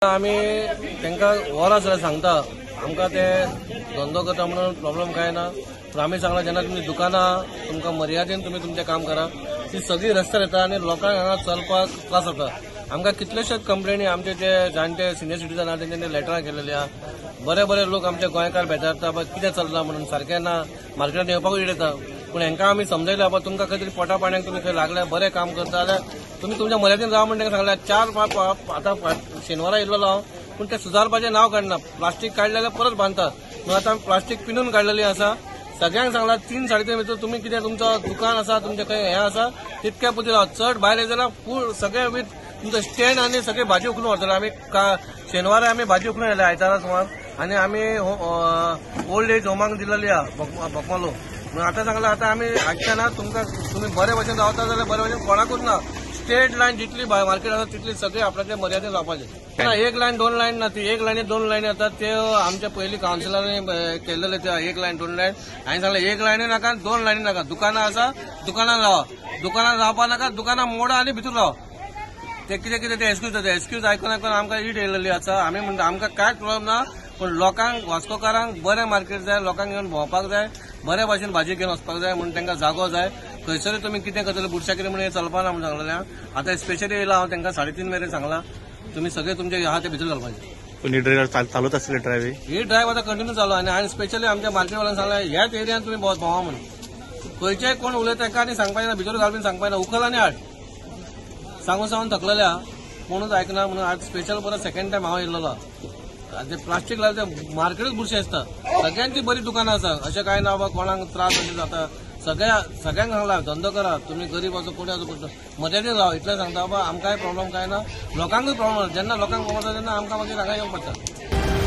आमी तांकां वरां जाल्यार सांगता आमकां ते धंदो करता म्हणून प्रॉब्लम कांय ना, पूण आमी सांगला जेन्ना तुमची दुकानां तुमकां मर्यादेन तुमी तुमचें काम करा. ती सगळी रस्त्यार येता आनी लोकांक हांगा चलपाक त्रास जाता. आमकां कितलेशेच कंप्लेनी आमचे जे जाणटे सिनियर सिटीजन आहा तेंच्यांनी लेटरां केलेली आहा. बरे बरे लोक आमच्या गोंयकार बेजारता कितें चल्लां म्हणून, सारकें ना, मार्केटान येवपाकूय येता. पूण हांकां आमी समजयला बाबा तुमकां खंय तरी पोटा पाण्याक तुमी खंय लागल्या बरें काम करता जाल्यार तुमी तुमच्या मर्यादेन राव म्हण तांकां सांगल्या. 4-5 आतां शेनवारा येयल्लो हांव, पूण ते सुदारपाचें नांव काडना. प्लास्टीक काडलें जाल्यार परत बांदता. म्हणून आतां प्लास्टीक पिनून काडलेली आसा. सगळ्यांक सांगला 3-3.5 भितर तुमी कितें तुमचो दुकान आसा तुमचें खंय हें आसा तितक्या पुरतें राव. चड भायर येयले जाल्यार फूल सगळें वीथ तुमचो स्टँड आनी सगळी भाजी उखलून व्हरतले. आमी शेनवारा आमी भाजी उखलून येयले आयतारा सुमार, आनी आमी ओल्ड एज होमाक दिलेली आहा बोकमालो. म्हणून आतां सांगलां आतां आमी आयच्या ना तुमकां तुमी बरे भशेन रावता जाल्यार बरे भशेन कोणाकूच ना. स्ट्रेट लायन जितली मार्केट आसा तितली सगळी आपल्याचे मर्यादेन रावपाचें ना. 1 लायन 2 लायन ना, ती 1 लायनी 2 लायनी आतां त्यो आमच्या पयलीं कावन्सिलरांनी केल्लेले ते 1 लायन 2 लायन. हांवें सांगलें 1 लायनी नाका 2 लायनी नाका, दुकानां आसा दुकानां रावा, दुकानां रावपा नाका, दुकानां मोडा आनी भितर रावा. ते कितें कितें ते एक्सक्यूज जाता. एक्सक्यूज आयकून आयकून आमकां it येयलेली आसा. आमी म्हणटा आमकां कांयच प्रॉब्लम ना, पूण लोकांक वास्कोकारांक बरें मार्केट जाय, लोकांक येवन भोंवपाक जाय, बरे भाशेन भाजी घेवन वचपाक जाय म्हणून तांकां जागो जाय. खंयसरूय तुमी कितें करतले बुरशा कितें म्हणून चलपा ना म्हणून सांगलें. आतां स्पेशली येयला हांव तांकां 3.5 मेरेन सांगलां तुमी सगळे तुमचे आहा ते भितर घालपाचे. पूण ही ड्रायव्ह चालूच आसतली ड्रायव्ह ही ड्रायव्ह आतां कंटिन्यू चालू. आनी हांवें स्पेशली आमच्या मार्केटवाल्यांक सांगलां ह्याच एरियान तुमी भोंवा म्हणून. खंयचेय कोण उलयता तांकां आनी सांगपाचें ना, भितर घालपी सांगपाचें ना, उखल आनी हाड. सांगून सांगून थकलेले आहा, कोणूच आयकना म्हणून आज स्पेशल परत सेकंड टायम हांव येयल्लो. ते प्लास्टीक लायले ते मार्केटूच बुरशें आसता. सगळ्यांची बरी दुकानां आसा, अशें कांय ना बाबा कोणाक त्रास अशें जाता. सगळ्यांक सांगला धंदो करा, तुमी गरीब आसो कोणी आसो पडटा मर्यादेन राव इतलें सांगता बाबा. आमकांय प्रॉब्लम कांय ना, लोकांकूय प्रॉब्लम. जेन्ना लोकांक प्रॉब्लम जाता तेन्ना आमकां मागीर हांगा येवंक पडटा.